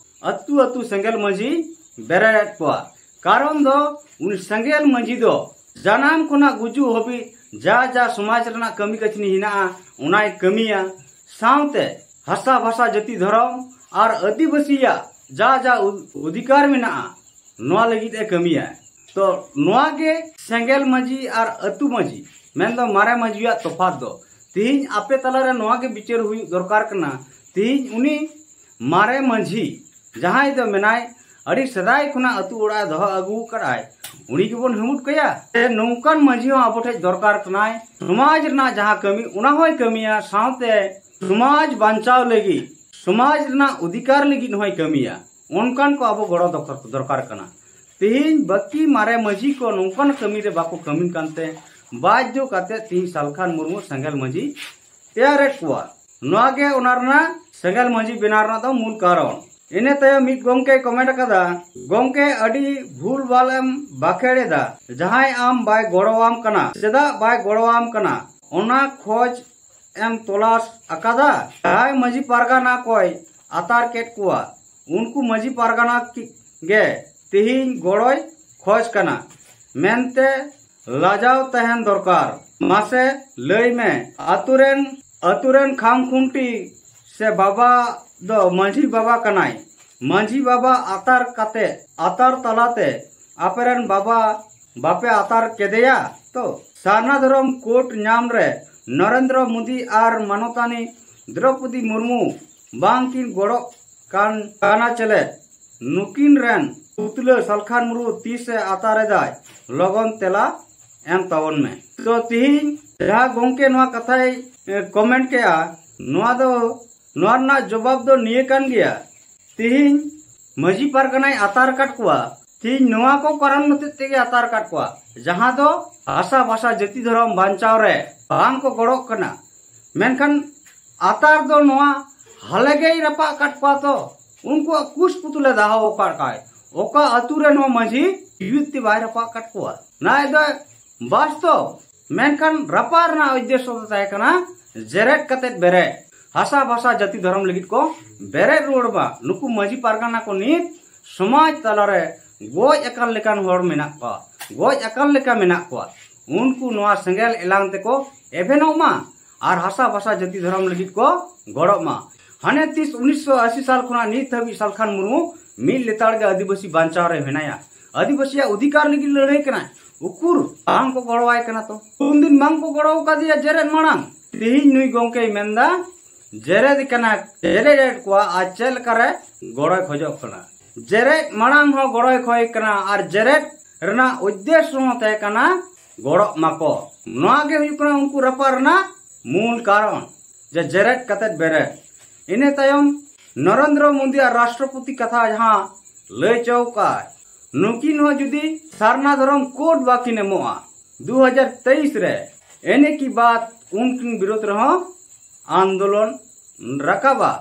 ᱟᱹᱛᱩ ᱟᱹᱛᱩ ᱥᱮᱸᱜᱮᱞ ᱢᱟᱹᱡᱷᱤ ᱵᱮᱨᱮᱫ ᱠᱚᱣᱟ᱾ ᱠᱟᱨᱚᱱ ᱫᱚ ᱩᱱᱤ ᱥᱮᱸᱜᱮᱞ ᱢᱟᱹᱡᱷᱤ ᱫᱚ ᱡᱟᱱᱟᱢ ᱠᱷᱚᱱᱟᱜ ᱜᱩᱡᱩᱜ ᱦᱟᱹᱵᱤᱡ ᱡᱟ ᱡᱟ ᱥᱚᱢᱟᱡᱽ ᱨᱮᱱᱟᱜ ᱠᱟᱹᱢᱤ ᱠᱟᱹᱥᱱᱤ ᱦᱮᱱᱟᱜᱼᱟ, ᱚᱱᱟᱭ ᱠᱟᱹᱢᱤᱭᱟ᱾ ᱥᱟᱶᱛᱮ ᱦᱟᱥᱟ ᱵᱷᱟᱥᱟ ᱡᱟᱹᱛᱤ ᱫᱷᱚᱨᱚᱢ ᱟᱨ ᱟᱹᱫᱤᱵᱟᱹᱥᱤᱭᱟᱜ ᱡᱟ ᱡᱟ ᱚᱫᱷᱤᱠᱟᱨ ᱢᱮᱱᱟᱜᱼᱟ, ᱱᱚᱣᱟ ᱞᱟᱹᱜᱤᱫ ᱮ ᱠᱟᱹᱢᱤᱭᱟ᱾ ᱛᱚ ᱱᱚᱣᱟ ᱜᱮ ᱥᱮᱸᱜᱮᱞ ᱢᱟᱹᱡᱷᱤ ᱟᱨ ᱟᱹᱛᱩ ᱢᱟᱹᱡᱷᱤ, ᱢᱮᱱᱫᱚ ᱢᱟᱨᱮ ᱢᱟᱹᱡᱷᱤᱭᱟᱜ ᱛᱚᱯᱷᱟᱛ ᱫᱚ᱾ ᱛᱤᱦᱤᱧ ᱟᱯᱮ ᱛᱟᱞᱟᱨᱮ ᱱᱚᱣᱟ ᱜᱮ ᱵᱤᱪᱟᱹᱨ ᱦᱩᱭᱩᱜ ᱫᱚᱨᱠᱟᱨ ᱠᱟᱱᱟ᱾ ᱛᱤᱦᱤᱧ ᱩᱱᱤ ᱢᱟᱨᱮ ᱢᱟᱹᱡᱷᱤ ᱡᱟᱦᱟᱸᱭ ᱫᱚ ᱢᱮᱱᱟᱭ, ᱟᱹᱰᱤ ᱥᱮᱫᱟᱭ ᱠᱷᱚᱱᱟᱜ ᱟᱹᱛᱩ ᱚᱲᱟᱜ ᱮ ᱫᱚᱦᱚ ᱟᱹᱜᱩ ᱟᱠᱟᱫᱟᱭ, ᱩᱱᱤ ᱜᱮᱵᱚᱱ ᱦᱩᱢᱩᱴ ᱠᱟᱭᱟ? ᱥᱮ ᱱᱚᱝᱠᱟᱱ ᱢᱟᱹᱡᱷᱤ ᱦᱚᱸ ᱟᱵᱚ ᱴᱷᱮᱱ ᱫᱚᱨᱠᱟᱨ ᱠᱟᱱᱟᱭ, ᱥᱚᱢᱟᱡᱽ ᱨᱮᱱᱟᱜ ᱡᱟᱦᱟᱸ ᱠᱟᱹᱢᱤ ᱚᱱᱟ ᱦᱚᱸᱭ ᱠᱟᱹᱢᱤᱭᱟ, ᱥᱟᱶᱛᱮ ᱥᱚᱢᱟᱡᱽ ᱵᱟᱧᱪᱟᱣ ᱞᱟᱹᱜᱤᱫ, ᱥᱚᱢᱟᱡᱽ ᱨᱮᱱᱟᱜ ᱚᱫᱷᱤᱠᱟᱨ ᱞᱟᱹᱜᱤᱫ ᱦᱚᱸᱭ ᱠᱟᱹᱢᱤᱭᱟ᱾ ᱚᱱᱠᱟᱱ ᱠᱚ ᱟᱵᱚ ᱜᱚᱲᱚ ᱫᱚᱨᱠᱟᱨ ᱠᱟᱱᱟ᱾ ᱛᱮᱦᱮᱧ ᱵᱟᱹᱠᱤ ᱢᱟᱨᱮ ᱢᱟᱹᱡᱷᱤ ᱠᱚ ᱱᱚᱝᱠᱟᱱ ᱠᱟᱹᱢᱤ ᱨᱮ ᱵᱟᱠᱚ ᱠᱟᱹᱢᱤ ᱠᱟᱱᱛᱮ ᱵᱟᱫᱽᱫᱷᱚ ᱠᱟᱛᱮ ᱛᱮᱦᱮᱧ ᱥᱟᱞᱠᱷᱟᱱ ᱢᱩᱨᱢᱩ ᱥᱮᱸᱜᱮᱞ ᱢᱟᱹᱡᱷᱤ ᱛᱮᱭᱟᱨᱮᱫ ᱠᱚᱣᱟ᱾ ᱱᱚᱣᱟ ᱜᱮ ᱚᱱᱟ ᱨᱮᱱᱟᱜ ᱥᱮᱸᱜᱮᱞ ᱢᱟᱹᱡᱷᱤ ᱵᱮᱱᱟᱣ ᱨᱮᱱᱟᱜ ᱫᱚ ᱢᱩᱞ ᱠᱟᱨᱚᱱ᱾ ᱤᱱᱟᱹ ᱛᱟᱭᱚᱢ ᱢᱤᱫ ᱜᱚᱢᱠᱮᱭ ᱠᱚᱢᱮᱱᱴ ᱟᱠᱟᱫᱟ, "ᱜᱚᱢᱠᱮ, ᱟᱹᱰᱤ ᱵᱷᱩᱞ ᱵᱷᱟᱞ ᱮᱢ ᱵᱟᱠᱷᱮᱲ ᱮᱫᱟ᱾ ᱡᱟᱦᱟᱸᱭ ᱟᱢ ᱵᱟᱭ ᱜᱚᱲᱚᱣᱟᱢ ᱠᱟᱱᱟ, ᱪᱮᱫᱟᱜ ᱵᱟᱭ ᱜᱚᱲᱚᱣᱟᱢ ᱠᱟᱱᱟ, ᱚᱱᱟ ᱠᱷᱚᱡᱽ ᱮᱢ ᱛᱚᱞᱟᱥ ᱟᱠᱟᱫᱟ? ᱡᱟᱦᱟᱸᱭ ᱢᱟᱹᱡᱷᱤ ᱯᱟᱨᱜᱟᱱᱟ ᱠᱚᱭ ᱟᱛᱟᱨ ᱠᱮᱫ ᱠᱚᱣᱟ, ᱩᱱᱠᱩ ᱢᱟᱹᱡᱷᱤ ᱯᱟᱨᱜᱟᱱᱟ ᱜᱮ ᱛᱮᱦᱮᱧ ᱜᱚᱲᱚᱭ ᱠᱷᱚᱡᱽ ᱠᱟᱱᱟ ᱢᱮᱱᱛᱮ ᱞᱟᱡᱟᱣ ᱛᱟᱦᱮᱱ ᱫᱚᱨᱠᱟᱨ᱾ ᱢᱟᱥᱮ ᱞᱟᱹᱭ ᱢᱮ, ᱟᱛᱳ ᱨᱮᱱ, ᱟᱛᱳ ᱨᱮᱱ ᱠᱷᱟᱢ ᱠᱷᱩᱱᱴᱤ ᱥᱮ ᱵᱟᱵᱟ ᱫᱚ ᱢᱟᱹᱡᱷᱤ ᱵᱟᱵᱟ ᱠᱟᱱᱟᱭ᱾ ᱢᱟᱹᱡᱷᱤ ᱵᱟᱵᱟ ᱟᱛᱟᱨ ᱠᱟᱛᱮ, ᱟᱛᱟᱨ ᱛᱟᱞᱟᱛᱮ ᱟᱯᱮᱨᱮᱱ ᱵᱟᱵᱟ ᱵᱟᱯᱮ ᱟᱛᱟᱨ ᱠᱮᱫᱮᱭᱟ ᱛᱚ? ᱥᱟᱨᱱᱟ ᱫᱷᱚᱨᱚᱢ ᱠᱳᱰ ᱧᱟᱢ ᱨᱮ ᱱᱚᱨᱮᱱᱫᱨᱚ ᱢᱳᱫᱤ ᱟᱨ ᱢᱟᱱᱚᱛᱟᱱᱤ ᱫᱨᱚᱯᱚᱫᱤ ᱢᱩᱨᱢᱩ ᱵᱟᱝᱠᱤᱱ ᱜᱚᱲᱚᱜ ᱠᱟᱱ, ᱠᱟᱱᱟ ᱪᱮᱞᱮ? ᱱᱩᱠᱤᱱ ᱨᱮᱱ ᱯᱩᱛᱞᱟᱹ ᱥᱟᱞᱠᱷᱟᱱ ᱢᱩᱨᱢᱩ ᱛᱤᱥᱮ ᱟᱛᱟᱨ ᱮᱫᱟᱭ? ᱞᱚᱜᱚᱱ ᱛᱮᱞᱟ ᱮᱢ ᱛᱟᱵᱚᱱ ᱢᱮ᱾" ᱛᱚ ᱛᱤᱦᱤᱧ ᱡᱟᱦᱟᱸ ᱜᱚᱢᱠᱮ ᱱᱚᱣᱟ ᱠᱟᱛᱷᱟᱭ, ᱮ, ᱠᱚᱢᱮᱱᱴ ᱠᱮᱜᱼᱟ, ᱱᱚᱣᱟ ᱫᱚ, ᱱᱚᱣᱟ ᱨᱮᱱᱟᱜ ᱡᱚᱵᱟᱵ ᱫᱚ ᱱᱤᱭᱟᱹ ᱠᱟᱱ ᱜᱮᱭᱟ᱾ ᱛᱤᱦᱤᱧ ᱢᱟᱹᱡᱷᱤ ᱯᱟᱨᱜᱟᱱᱟᱭ ᱟᱛᱟᱨ ᱟᱠᱟᱫ ᱠᱚᱣᱟ᱾ ᱛᱤᱦᱤᱧ ᱱᱚᱣᱟ ᱠᱚ ᱠᱟᱨᱚᱱ ᱦᱚᱛᱮᱡ ᱛᱮᱜᱮ ᱟᱛᱟᱨ ᱟᱠᱟᱫ ᱠᱚᱣᱟ, ᱡᱟᱦᱟᱸ ᱫᱚ ᱦᱟᱥᱟ ᱵᱷᱟᱥᱟ ᱡᱟᱹᱛᱤ ᱫᱷᱚᱨᱚᱢ ᱵᱟᱧᱪᱟᱣ ᱨᱮ ᱵᱟᱝ ᱠᱚ ᱜᱚᱲᱚᱜ ᱠᱟᱱᱟ᱾ ᱢᱮᱱᱠᱷᱟᱱ ᱟᱛᱟᱨ ᱫᱚ ᱱᱚᱣᱟ ᱦᱟᱞᱮ ᱜᱮᱭ ᱨᱟᱯᱟᱜ ᱟᱠᱟᱫ ᱠᱚᱣᱟ ᱛᱚ, ᱩᱱᱠᱩᱣᱟᱜ ᱠᱩᱥ ᱯᱩᱛᱩᱞᱮ ᱫᱟᱦᱟᱣ ᱟᱠᱟᱫ ᱠᱟᱭ᱾ ᱚᱠᱟ ᱟᱹᱛᱩ ᱨᱮ ᱱᱚᱣᱟ ᱢᱟᱹᱡᱷᱤ ᱡᱤᱣᱤᱫ ᱛᱮ ᱵᱟᱭ ᱨᱟᱯᱟᱜ ᱟᱠᱟᱫ ᱠᱚᱣᱟ? ᱱᱚᱣᱟ ᱫᱚ ᱵᱟᱥᱛᱚᱵ᱾ ᱢᱮᱱᱠᱷᱟᱱ ᱨᱟᱯᱟᱜ ᱨᱮᱱᱟᱜ ᱩᱫᱽᱫᱮᱥᱥᱚ ᱫᱚ ᱛᱟᱦᱮᱸ ᱠᱟᱱᱟ ᱡᱮᱨᱮᱫ ᱠᱟᱛᱮᱫ ᱵᱮᱨᱮᱫ, ᱦᱟᱥᱟ ᱵᱷᱟᱥᱟ ᱡᱟᱹᱛᱤ ᱫᱷᱚᱨᱚᱢ ᱞᱟᱹᱜᱤᱫ ᱠᱚ ᱵᱮᱨᱮᱫ ᱨᱩᱣᱟᱹᱲ ᱢᱟ᱾ ᱱᱩᱠᱩ ᱢᱟᱹᱡᱷᱤ ᱯᱟᱨᱜᱟᱱᱟ ᱠᱚ ᱱᱤᱛ ᱥᱚᱢᱟᱡᱽ ᱛᱟᱞᱟᱨᱮ ᱜᱚᱡ ᱟᱠᱟᱱ ᱞᱮᱠᱟᱱ ᱦᱚᱲ ᱢᱮᱱᱟᱜ ᱠᱚᱣᱟ, ᱜᱚᱡ ᱟᱠᱟᱱ ᱞᱮᱠᱟ ᱢᱮᱱᱟᱜ ᱠᱚᱣᱟ, ᱩᱱᱠᱩ ᱱᱚᱣᱟ ᱥᱮᱸᱜᱮᱞ ᱮᱞᱟᱝ ᱛᱮᱠᱚ ᱮᱵᱷᱮᱱᱚᱜ ᱢᱟ ᱟᱨ ᱦᱟᱥᱟ ᱵᱷᱟᱥᱟ ᱡᱟᱹᱛᱤ ᱫᱷᱚᱨᱚᱢ ᱞᱟᱹᱜᱤᱫ ᱠᱚ ᱜᱚᱲᱚᱜ ᱢᱟ᱾ ᱦᱟᱱᱮ ᱛᱤᱥ ᱩᱱᱤᱥᱥᱚ ᱟᱥᱤ ᱥᱟᱞ ᱠᱷᱚᱱᱟᱜ ᱱᱤᱛ ᱦᱟᱹᱵᱤᱡ ᱥᱟᱞᱠᱷᱟᱱ ᱢᱩᱨᱢᱩ ᱢᱤᱫ ᱞᱮᱛᱟᱲ ᱜᱮ ᱟᱹᱫᱤᱵᱟᱹᱥᱤ ᱵᱟᱧᱪᱟᱣ ᱨᱮ ᱢᱮᱱᱟᱭᱟ᱾ ᱟᱹᱫᱤᱵᱟᱹᱥᱤᱭᱟᱜ ᱚᱫᱷᱤᱠᱟᱨ ᱞᱟᱹᱜᱤᱫ ᱞᱟᱹᱲᱦᱟᱹᱭ ᱠᱟᱱᱟᱭ᱾ ᱩᱠᱩᱨ ᱵᱟᱝ ᱠᱚ ᱜᱚᱲᱚᱣᱟᱭ ᱠᱟᱱᱟ ᱛᱚ? ᱩᱱᱫᱤᱱ ᱵᱟᱝ ᱠᱚ ᱜᱚᱲᱚ ᱟᱠᱟᱫᱮᱭᱟ ᱡᱮᱨᱮᱫ ᱢᱟᱲᱟᱝ᱾ ᱛᱮᱦᱮᱧ ᱱᱩᱭ ᱜᱚᱝᱠᱮᱭ ᱢᱮᱱᱫᱟ ᱡᱮᱨᱮᱫ ᱠᱟᱱᱟ, ᱡᱮᱨᱮᱫ ᱮᱫ ᱠᱚᱣᱟ ᱟᱨ ᱪᱮᱫ ᱞᱮᱠᱟᱨᱮ ᱜᱚᱲᱚᱭ ᱠᱷᱚᱡᱚᱜ ᱠᱟᱱᱟ᱾ ᱡᱮᱨᱮᱫ ᱢᱟᱲᱟᱝ ᱦᱚᱸ ᱜᱚᱲᱚᱭ ᱠᱷᱚᱭ ᱠᱟᱱᱟ ᱟᱨ ᱡᱮᱨᱮᱫ ᱨᱮᱱᱟᱜ ᱩᱫᱽᱫᱮᱥᱥᱚ ᱦᱚᱸ ᱛᱟᱦᱮᱸ ᱠᱟᱱᱟ ᱜᱚᱲᱚᱜ ᱢᱟᱠᱚ᱾ ᱱᱚᱣᱟ ᱜᱮ ᱦᱩᱭᱩᱜ ᱠᱟᱱᱟ ᱩᱱᱠᱩ ᱨᱟᱯᱟᱜ ᱨᱮᱱᱟᱜ ᱢᱩᱞ ᱠᱟᱨᱚᱱ, ᱡᱮ ᱡᱮᱨᱮᱫ ᱠᱟᱛᱮᱫ ᱵᱮᱨᱮᱫ᱾ ᱤᱱᱟᱹ ᱛᱟᱭᱚᱢ ᱱᱚᱨᱮᱱᱫᱨᱚ ᱢᱳᱫᱤ ᱟᱨ ᱨᱟᱥᱴᱨᱚᱯᱚᱛᱤ ᱠᱟᱛᱷᱟ ᱡᱟᱦᱟᱸ ᱞᱟᱹᱭ ᱪᱚᱣ ᱠᱟᱜᱼᱟᱭ, ᱱᱩᱠᱤᱱ ᱦᱚᱸ ᱡᱩᱫᱤ ᱥᱟᱨᱱᱟ ᱫᱷᱚᱨᱚᱢ ᱠᱳᱰ ᱵᱟᱹᱠᱤᱱ ᱮᱢᱚᱜᱼᱟ ᱫᱩ ᱦᱟᱡᱟᱨ ᱛᱮᱭᱤᱥ ᱨᱮ, ᱮᱱᱮ ᱠᱤ ᱵᱟᱫ ᱩᱱᱠᱤᱱ ᱵᱤᱨᱳᱫᱷ ᱨᱮᱦᱚᱸ ᱟᱱᱫᱳᱞᱚᱱ ᱨᱟᱠᱟᱵᱟ᱾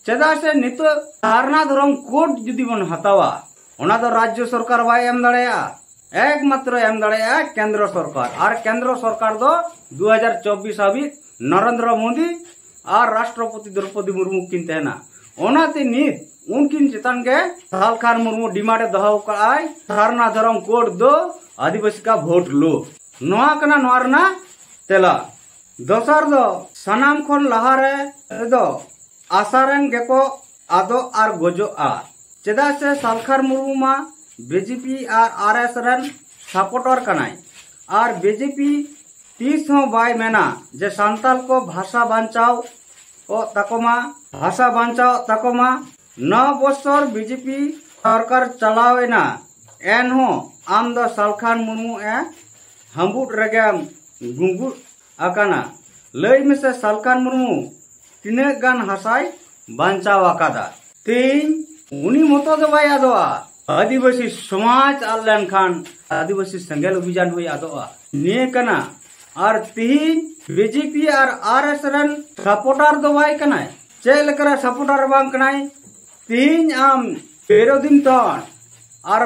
ᱪᱮᱫᱟᱜ ᱥᱮ ᱱᱤᱛᱚᱜ ᱥᱟᱨᱱᱟ ᱫᱷᱚᱨᱚᱢ ᱠᱳᱰ ᱡᱩᱫᱤ ᱵᱚᱱ ᱦᱟᱛᱟᱣᱟ, ᱚᱱᱟ ᱫᱚ ᱨᱟᱡᱽᱡᱚ ᱥᱚᱨᱠᱟᱨ ᱵᱟᱭ ᱮᱢ ᱫᱟᱲᱮᱭᱟᱜᱼᱟ, ᱮᱠᱢᱟᱛᱨᱚ ᱮᱢ ᱫᱟᱲᱮᱭᱟᱜᱼᱟ ᱠᱮᱱᱫᱨᱚ ᱥᱚᱨᱠᱟᱨ᱾ ᱟᱨ ᱠᱮᱱᱫᱨᱚ ᱥᱚᱨᱠᱟᱨ ᱫᱚ ᱫᱩ ᱦᱟᱡᱟᱨ ᱪᱚᱵᱵᱤᱥ ᱦᱟᱹᱵᱤᱡ ᱱᱚᱨᱮᱱᱫᱨᱚ ᱢᱳᱫᱤ ᱟᱨ ᱨᱟᱥᱴᱨᱚᱯᱚᱛᱤ ᱫᱨᱚᱯᱚᱫᱤ ᱢᱩᱨᱢᱩ ᱠᱤᱱ ᱛᱟᱦᱮᱱᱟ᱾ ᱚᱱᱟᱛᱮ ᱱᱤᱛ ᱩᱱᱠᱤᱱ ᱪᱮᱛᱟᱱ ᱜᱮ ᱥᱟᱞᱠᱷᱟᱱ ᱢᱩᱨᱢᱩ ᱰᱤᱢᱟᱱᱰ ᱮ ᱫᱚᱦᱚ ᱟᱠᱟᱫᱼᱟᱭ, ᱥᱟᱨᱱᱟ ᱫᱷᱚᱨᱚᱢ ᱠᱳᱰ ᱫᱚ ᱟᱹᱫᱤᱵᱟᱹᱥᱤ ᱠᱟ ᱵᱷᱳᱴ ᱞᱳ᱾ ᱱᱚᱣᱟ ᱠᱟᱱᱟ ᱱᱚᱣᱟ ᱨᱮᱱᱟᱜ ᱛᱮᱞᱟ᱾ ᱫᱚᱥᱟᱨ ᱫᱚ, ᱥᱟᱱᱟᱢ ᱠᱷᱚᱱ ᱞᱟᱦᱟ ᱨᱮ ᱫᱚ ᱟᱥᱟ ᱨᱮᱱ ᱜᱮᱠᱚ ᱟᱫᱚᱜ ᱟᱨ ᱜᱚᱡᱚᱜᱼᱟ᱾ ᱪᱮᱫᱟᱜ ᱥᱮ ᱥᱟᱞᱠᱷᱟᱱ ᱢᱩᱨᱢᱩ ᱢᱟ ᱵᱤᱡᱮᱯᱤ ᱟᱨ ᱟᱨ ᱮᱥ ᱨᱮᱱ ᱥᱟᱯᱳᱨᱴᱟᱨ ᱠᱟᱱᱟᱭ᱾ ᱟᱨ ᱵᱤᱡᱮᱯᱤ ᱛᱤᱥ ᱦᱚᱸ ᱵᱟᱭ ᱢᱮᱱᱟ ᱡᱮ ᱥᱟᱱᱛᱟᱞ ᱠᱚ ᱵᱷᱟᱥᱟ ᱵᱟᱧᱪᱟᱣ ᱚᱜ ᱛᱟᱠᱚ ᱢᱟ, ᱵᱷᱟᱥᱟ ᱵᱟᱧᱪᱟᱣ ᱚᱜ ᱛᱟᱠᱚ ᱢᱟ᱾ ᱱᱚ ᱵᱚᱪᱷᱚᱨ ᱵᱤᱡᱮᱯᱤ ᱥᱚᱨᱠᱟᱨ ᱪᱟᱞᱟᱣ ᱮᱱᱟ, ᱮᱱᱦᱚᱸ ᱟᱢ ᱫᱚ ᱥᱟᱞᱠᱷᱟᱱ ᱢᱩᱨᱢᱩ ᱮ ᱦᱟᱹᱢᱵᱩᱫ ᱨᱮᱜᱮᱢ ᱜᱩᱸᱜᱩᱫ ᱟᱠᱟᱱᱟ᱾ ᱞᱟᱹᱭ ᱢᱮᱥᱮ ᱥᱟᱞᱠᱷᱟᱱ ᱢᱩᱨᱢᱩ ᱛᱤᱱᱟᱹᱜ ᱜᱟᱱ ᱦᱟᱥᱟᱭ ᱵᱟᱧᱪᱟᱣ ᱟᱠᱟᱫᱟ? ᱛᱮᱦᱮᱧ ᱩᱱᱤ ᱢᱚᱛᱚ ᱫᱚ ᱵᱟᱭ ᱟᱫᱚᱜᱼᱟ, ᱟᱹᱫᱤᱵᱟᱹᱥᱤ ᱥᱚᱢᱟᱡᱽ ᱟᱫ ᱞᱮᱱᱠᱷᱟᱱ ᱟᱹᱫᱤᱵᱟᱹᱥᱤ ᱥᱮᱸᱜᱮᱞ ᱚᱵᱷᱤᱡᱟᱱ ᱦᱚᱸᱭ ᱟᱫᱚᱜᱼᱟ᱾ ᱱᱤᱭᱟᱹ ᱠᱟᱱᱟ᱾ ᱟᱨ ᱛᱮᱦᱮᱧ ᱵᱤᱡᱮᱯᱤ ᱟᱨ ᱟᱨ ᱮᱥ ᱨᱮᱱ ᱥᱟᱯᱳᱨᱴᱟᱨ ᱫᱚ ᱵᱟᱭ ᱠᱟᱱᱟᱭ᱾ ᱪᱮᱫ ᱞᱮᱠᱟᱨᱮ ᱥᱟᱯᱳᱨᱴᱟᱨ ᱵᱟᱝ ᱠᱟᱱᱟᱭ? ᱛᱮᱦᱮᱧ ᱟᱢ ᱵᱤᱨᱳᱫᱷᱤᱢ ᱛᱚᱨ ᱟᱨ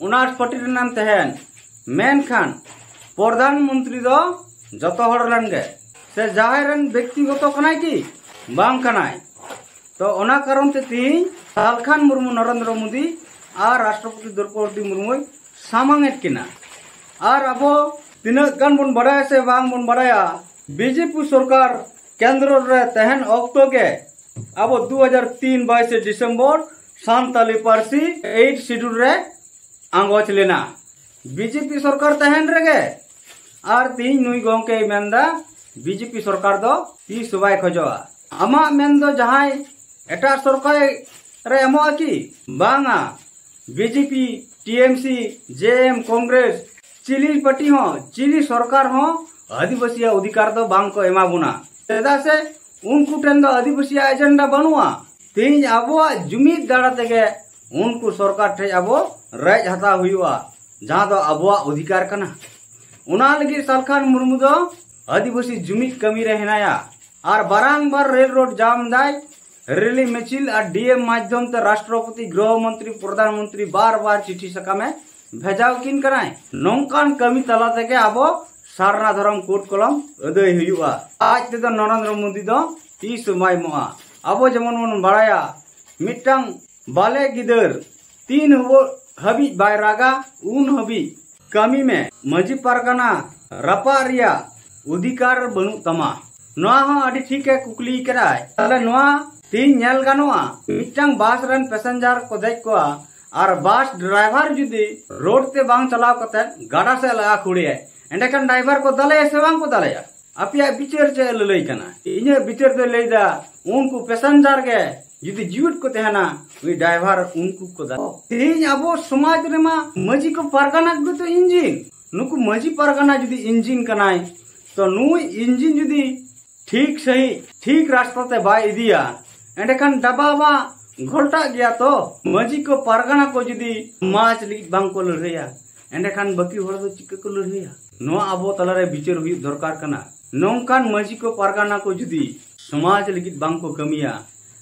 ᱚᱱᱟᱨᱥ ᱯᱟᱨᱴᱤ ᱨᱮᱱᱟᱢ ᱛᱟᱦᱮᱱ, ᱢᱮᱱᱠᱷᱟᱱ ᱯᱨᱚᱫᱷᱟᱱ ᱢᱚᱱᱛᱨᱤ ᱫᱚ ᱡᱚᱛᱚ ᱦᱚᱲ ᱨᱮᱱ ᱜᱮ, ᱥᱮ ᱡᱟᱦᱟᱸᱭ ᱨᱮᱱ ᱵᱮᱠᱛᱤᱜᱚᱛᱚ ᱠᱟᱱᱟᱭ ᱠᱤ? ᱵᱟᱝ ᱠᱟᱱᱟᱭ᱾ ᱛᱚ ᱚᱱᱟ ᱠᱟᱨᱚᱱ ᱛᱮ ᱛᱮᱦᱮᱧ ᱥᱟᱞᱠᱷᱟᱱ ᱢᱩᱨᱢᱩ ᱱᱚᱨᱮᱱᱫᱨᱚ ᱢᱳᱫᱤ ᱟᱨ ᱨᱟᱥᱴᱨᱚᱯᱚᱛᱤ ᱫᱨᱚᱯᱚᱫᱤ ᱢᱩᱨᱢᱩᱭ ᱥᱟᱢᱟᱝ ᱮᱫ ᱠᱤᱱᱟ᱾ ᱟᱨ ᱟᱵᱚ ᱛᱤᱱᱟᱹᱜ ᱜᱟᱱ ᱵᱚᱱ ᱵᱟᱲᱟᱭᱟ ᱥᱮ ᱵᱟᱝ ᱵᱚᱱ ᱵᱟᱲᱟᱭᱟ, ᱵᱤᱡᱮᱯᱤ ᱥᱚᱨᱠᱟᱨ ᱠᱮᱱᱫᱨᱚ ᱨᱮ ᱛᱟᱦᱮᱱ ᱚᱠᱛᱚ ᱜᱮ ᱟᱵᱚ ᱫᱩ ᱦᱟᱡᱟᱨ ᱛᱤᱱ ᱵᱟᱭᱤᱥᱮ ᱰᱤᱥᱮᱢᱵᱚᱨ ᱥᱟᱱᱛᱟᱞᱤ ᱯᱟᱹᱨᱥᱤ ᱮᱭᱤᱴ ᱥᱤᱰᱩᱞ ᱨᱮ ᱟᱸᱜᱚᱪ ᱞᱮᱱᱟ᱾ ᱵᱤᱡᱮᱯᱤ ᱥᱚᱨᱠᱟᱨ ᱛᱟᱦᱮᱱ ᱨᱮᱜᱮ ᱟᱨ ᱛᱤᱦᱤᱧ ᱱᱩᱭ ᱜᱚᱢᱠᱮᱭ ᱢᱮᱱᱫᱟ, ᱵᱤᱡᱮᱯᱤ ᱥᱚᱨᱠᱟᱨ ᱫᱚ ᱛᱤᱥ ᱦᱚᱸ ᱵᱟᱭ ᱠᱷᱚᱡᱚᱜᱼᱟ᱾ ᱟᱢᱟᱜ ᱢᱮᱱ ᱫᱚ ᱡᱟᱦᱟᱸᱭ ᱮᱴᱟᱜ ᱥᱚᱨᱠᱟᱨ ᱨᱮ ᱮᱢᱚᱜᱼᱟ ᱠᱤ? ᱵᱟᱝᱟ᱾ ᱵᱤᱡᱮᱯᱤ, ᱴᱤᱮᱢᱥᱤ, ᱡᱮᱮᱢ, ᱠᱚᱝᱜᱨᱮᱥ, ᱪᱤᱞᱤ ᱯᱟᱨᱴᱤ ᱦᱚᱸ, ᱪᱤᱞᱤ ᱥᱚᱨᱠᱟᱨ ᱦᱚᱸ ᱟᱹᱫᱤᱵᱟᱹᱥᱤᱭᱟᱜ ᱚᱫᱷᱤᱠᱟᱨ ᱫᱚ ᱵᱟᱝ ᱠᱚ ᱮᱢᱟ ᱵᱚᱱᱟ᱾ ᱪᱮᱫᱟᱜ ᱥᱮ ᱩᱱᱠᱩ ᱴᱷᱮᱱ ᱫᱚ ᱟᱹᱫᱤᱵᱟᱹᱥᱤᱭᱟᱜ ᱮᱡᱮᱱᱰᱟ ᱵᱟᱹᱱᱩᱜᱼᱟ᱾ ᱛᱮᱦᱮᱧ ᱟᱵᱚᱣᱟᱜ ᱡᱩᱢᱤᱫ ᱫᱟᱲᱮ ᱛᱮᱜᱮ ᱩᱱᱠᱩ ᱥᱚᱨᱠᱟᱨ ᱴᱷᱮᱱ ᱟᱵᱚ ᱨᱮᱡ ᱦᱟᱛᱟᱣ ᱦᱩᱭᱩᱜᱼᱟ, ᱡᱟᱦᱟᱸ ᱫᱚ ᱟᱵᱚᱣᱟᱜ ᱚᱫᱷᱤᱠᱟᱨ ᱠᱟᱱᱟ᱾ ᱚᱱᱟ ᱞᱟᱹᱜᱤᱫ ᱥᱟᱞᱠᱷᱟᱱ ᱢᱩᱨᱢᱩ ᱫᱚ ᱟᱹᱫᱤᱵᱟᱹᱥᱤ ᱡᱩᱢᱤᱫ ᱠᱟᱹᱢᱤ ᱨᱮ ᱦᱮᱱᱟᱭᱟ᱾ ᱟᱨ ᱵᱟᱨᱟᱝᱵᱟᱨ ᱨᱮᱞ ᱨᱳᱰ ᱡᱟᱢ ᱫᱟᱭ, ᱨᱮᱞᱤ ᱢᱤᱪᱷᱤᱞ ᱟᱨ ᱰᱤᱮᱢ ᱢᱟᱫᱽᱫᱷᱚᱢ ᱛᱮ ᱨᱟᱥᱴᱨᱚᱯᱚᱛᱤ, ᱜᱨᱚᱦᱚ ᱢᱚᱱᱛᱨᱤ, ᱯᱨᱚᱫᱷᱟᱱ ᱢᱚᱱᱛᱨᱤ ᱵᱟᱨ ᱵᱟᱨ ᱪᱤᱴᱷᱤ ᱥᱟᱠᱟᱢᱮ ᱵᱷᱮᱡᱟᱣ ᱠᱤᱱ ᱠᱟᱱᱟᱭ᱾ ᱱᱚᱝᱠᱟᱱ ᱠᱟᱹᱢᱤ ᱛᱟᱞᱟ ᱛᱮᱜᱮ ᱟᱵᱚ ᱥᱟᱨᱱᱟ ᱫᱷᱚᱨᱚᱢ ᱠᱳᱰ ᱠᱚᱞᱚᱢ ᱟᱹᱫᱟᱹᱭ ᱦᱩᱭᱩᱜᱼᱟ᱾ ᱟᱡ ᱛᱮᱫᱚ ᱱᱚᱨᱮᱱᱫᱨᱚ ᱢᱳᱫᱤ ᱫᱚ ᱛᱤᱥ ᱦᱚᱸ ᱵᱟᱭ ᱮᱢᱚᱜᱼᱟ᱾ ᱟᱵᱚ ᱡᱮᱢᱚᱱ ᱵᱚᱱ ᱵᱟᱲᱟᱭᱟ, ᱢᱤᱫᱴᱟᱝ ᱵᱟᱞᱮ ᱜᱤᱫᱟᱹᱨ ᱛᱤᱱ ᱦᱚᱵᱚ-, ᱦᱟᱹᱵᱤᱡ ᱵᱟᱭ ᱨᱟᱜᱟ, ᱩᱱ ᱦᱟᱹᱵᱤᱡ ᱠᱟᱹᱢᱤ ᱢᱮ᱾ ᱢᱟᱹᱡᱷᱤ ᱯᱟᱨᱜᱟᱱᱟ ᱨᱟᱯᱟᱜ ᱨᱮᱭᱟᱜ ᱚᱫᱷᱤᱠᱟᱨ ᱵᱟᱹᱱᱩᱜ ᱛᱟᱢᱟ᱾ ᱱᱚᱣᱟ ᱦᱚᱸ ᱟᱹᱰᱤ ᱴᱷᱤᱠ ᱮ ᱠᱩᱠᱞᱤ ᱠᱟᱫᱟᱭ᱾ ᱛᱟᱦᱞᱮ ᱱᱚᱣᱟ ᱛᱮᱦᱤᱧ ᱧᱮᱞ ᱜᱟᱱᱚᱜᱼᱟ, ᱢᱤᱫᱴᱟᱝ ᱵᱟᱥ ᱨᱮᱱ ᱯᱮᱥᱮᱧᱡᱟᱨ ᱠᱚ ᱫᱮᱡ ᱠᱚᱣᱟ ᱟᱨ ᱵᱟᱥ ᱰᱨᱟᱭᱵᱷᱟᱨ ᱡᱩᱫᱤ ᱨᱳᱰ ᱛᱮ ᱵᱟᱝ ᱪᱟᱞᱟᱣ ᱠᱟᱛᱮ ᱜᱟᱰᱟ ᱥᱮᱫ ᱞᱟᱜᱟ ᱠᱷᱩᱲᱮᱭᱟᱭ, ᱮᱸᱰᱮᱠᱷᱟᱱ ᱰᱨᱟᱭᱵᱷᱟᱨ ᱠᱚ ᱫᱟᱞᱮᱭᱟ ᱥᱮ ᱵᱟᱝ ᱠᱚ ᱫᱟᱞᱮᱭᱟ? ᱟᱯᱮᱭᱟᱜ ᱵᱤᱪᱟᱹᱨ ᱪᱮᱫ ᱞᱟᱹᱞᱟᱹᱭ ᱠᱟᱱᱟ? ᱤᱧᱟᱹᱜ ᱵᱤᱪᱟᱹᱨ ᱫᱚᱭ ᱞᱟᱹᱭᱫᱟ, ᱩᱱᱠᱩ ᱯᱮᱥᱮᱧᱡᱟᱨ ᱜᱮ ᱡᱩᱫᱤ ᱡᱤᱣᱤᱫ ᱠᱚ ᱛᱟᱦᱮᱱᱟ, ᱩᱱᱤ ᱰᱨᱟᱭᱵᱷᱟᱨ ᱩᱱᱠᱩ ᱠᱚ ᱫᱟᱞ᱾ ᱛᱮᱦᱮᱧ ᱟᱵᱚ ᱥᱚᱢᱟᱡᱽ ᱨᱮᱢᱟ ᱢᱟᱹᱡᱷᱤ ᱠᱚ ᱯᱟᱨᱜᱟᱱᱟ ᱜᱮᱛᱚ ᱤᱧᱡᱤᱱ᱾ ᱱᱩᱠᱩ ᱢᱟᱹᱡᱷᱤ ᱯᱟᱨᱜᱟᱱᱟ ᱡᱩᱫᱤ ᱤᱧᱡᱤᱱ ᱠᱟᱱᱟᱭ, ᱛᱚ ᱱᱩᱭ ᱤᱧᱡᱤᱱ ᱡᱩᱫᱤ ᱴᱷᱤᱠ ᱥᱟᱺᱦᱤᱡ ᱴᱷᱤᱠ ᱨᱟᱥᱛᱟ ᱛᱮ ᱵᱟᱭ ᱤᱫᱤᱭᱟ, ᱮᱸᱰᱮᱠᱷᱟᱱ ᱰᱟᱵᱟ ᱢᱟ ᱜᱷᱚᱞᱴᱟᱜ ᱜᱮᱭᱟ᱾ ᱛᱚ ᱢᱟᱹᱡᱷᱤ ᱠᱚ ᱯᱟᱨᱜᱟᱱᱟ ᱠᱚ ᱡᱩᱫᱤ ᱥᱚᱢᱟᱡᱽ ᱞᱟᱹᱜᱤᱫ ᱵᱟᱝ ᱠᱚ ᱞᱟᱹᱲᱦᱟᱹᱭᱟ, ᱮᱸᱰᱮᱠᱷᱟᱱ ᱵᱟᱹᱠᱤ ᱦᱚᱲ ᱫᱚ ᱪᱤᱠᱟᱹ ᱠᱚ ᱞᱟᱹᱲᱦᱟᱹᱭᱟ? ᱱᱚᱣᱟ ᱟᱵᱚ ᱛᱟᱞᱟᱨᱮ ᱵᱤᱪᱟᱹᱨ ᱦᱩᱭᱩᱜ ᱫᱚᱨᱠᱟᱨ ᱠᱟᱱᱟ᱾ ᱱᱚᱝᱠᱟᱱ ᱢᱟᱹᱡᱷᱤ ᱠᱚ ᱯᱟᱨᱜᱟᱱᱟ ᱠᱚ ᱡᱩᱫᱤ ᱥᱚᱢᱟᱡᱽ ᱞᱟᱹᱜᱤᱫ ᱵᱟᱝ ᱠᱚ ᱠᱟᱹᱢᱤᱭᱟ,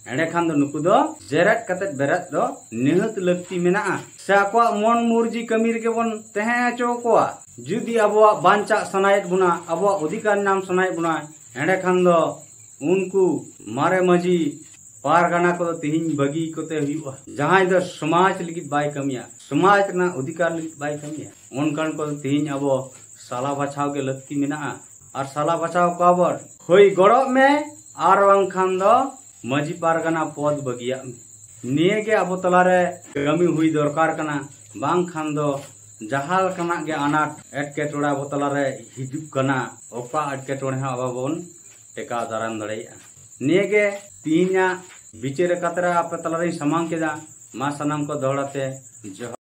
ᱮᱸᱰᱮᱠᱷᱟᱱ ᱫᱚ ᱱᱩᱠᱩ ᱫᱚ ᱡᱮᱨᱮᱫ ᱠᱟᱛᱮ ᱵᱮᱨᱮᱫ ᱫᱚ ᱱᱤᱦᱟᱹᱛ ᱞᱟᱹᱠᱛᱤ ᱢᱮᱱᱟᱜᱼᱟ᱾ ᱥᱮ ᱟᱠᱚᱣᱟᱜ ᱢᱚᱱ ᱢᱩᱨᱡᱤ ᱠᱟᱹᱢᱤ ᱨᱮᱜᱮ ᱵᱚᱱ ᱛᱟᱦᱮᱸ ᱦᱚᱪᱚ ᱠᱚᱣᱟ᱾ ᱡᱩᱫᱤ ᱟᱵᱚᱣᱟᱜ ᱵᱟᱧᱪᱟᱜ ᱥᱟᱱᱟᱭᱮᱫ ᱵᱚᱱᱟ, ᱟᱵᱚᱣᱟᱜ ᱚᱫᱷᱤᱠᱟᱨ ᱧᱟᱢ ᱥᱟᱱᱟᱭᱮᱫ ᱵᱚᱱᱟ, ᱮᱸᱰᱮᱠᱷᱟᱱ ᱫᱚ ᱩᱱᱠᱩ ᱢᱟᱨᱮ ᱢᱟᱹᱡᱷᱤ ᱯᱟᱨᱜᱟᱱᱟ ᱠᱚᱫᱚ ᱛᱤᱦᱤᱧ ᱵᱟᱹᱜᱤ ᱠᱚᱛᱮ ᱦᱩᱭᱩᱜᱼᱟ᱾ ᱡᱟᱦᱟᱸᱭ ᱫᱚ ᱥᱚᱢᱟᱡᱽ ᱞᱟᱹᱜᱤᱫ ᱵᱟᱭ ᱠᱟᱹᱢᱤᱭᱟ, ᱥᱚᱢᱟᱡᱽ ᱨᱮᱱᱟᱜ ᱚᱫᱷᱤᱠᱟᱨ ᱞᱟᱹᱜᱤᱫ ᱵᱟᱭ ᱠᱟᱹᱢᱤᱭᱟ, ᱚᱱᱠᱟᱱ ᱠᱚᱫᱚ ᱛᱤᱦᱤᱧ ᱟᱵᱚ ᱥᱟᱞᱟ ᱵᱟᱪᱷᱟᱣ ᱜᱮ ᱞᱟᱹᱠᱛᱤ ᱢᱮᱱᱟᱜᱼᱟ᱾ ᱟᱨ ᱥᱟᱞᱟ ᱵᱟᱪᱷᱟᱣ ᱠᱚᱣᱟ ᱵᱚᱱ, ᱦᱳᱭ ᱜᱚᱲᱚᱜ ᱢᱮ, ᱟᱨ ᱵᱟᱝᱠᱷᱟᱱ ᱫᱚ ᱢᱟᱹᱡᱷᱤ ᱯᱟᱨᱜᱟᱱᱟ ᱯᱚᱫ ᱵᱟᱹᱜᱤᱭᱟᱜ ᱢᱮ᱾ ᱱᱤᱭᱟᱹ ᱜᱮ ᱟᱵᱚ ᱛᱟᱞᱟᱨᱮ ᱠᱟᱹᱢᱤ ᱦᱩᱭ ᱫᱚᱨᱠᱟᱨ ᱠᱟᱱᱟ, ᱵᱟᱝᱠᱷᱟᱱ ᱫᱚ ᱡᱟᱦᱟᱸ ᱞᱮᱠᱟᱱᱟᱜ ᱜᱮ ᱟᱱᱟᱴ ᱮᱴᱠᱮᱴᱚᱬᱮ ᱟᱵᱚ ᱛᱟᱞᱟᱨᱮ ᱦᱤᱡᱩᱜ ᱠᱟᱱᱟ, ᱚᱠᱟ ᱮᱴᱠᱮᱴᱚᱬᱮ ᱦᱚᱸ ᱟᱵᱚ ᱵᱚᱱ ᱴᱮᱠᱟᱣ ᱫᱟᱨᱟᱢ ᱫᱟᱲᱮᱭᱟᱜᱼᱟ᱾ ᱱᱤᱭᱟᱹ ᱜᱮ ᱛᱤᱦᱤᱧᱟᱜ ᱵᱤᱪᱟᱹᱨ ᱠᱟᱛᱨᱟ ᱟᱯᱮ ᱛᱟᱞᱟᱨᱤᱧ ᱥᱟᱢᱟᱝ ᱠᱮᱫᱟ᱾ ᱢᱟ ᱥᱟᱱᱟᱢ ᱠᱚ ᱫᱚᱦᱲᱟ ᱛᱮ ᱡᱚᱦᱟᱨ᱾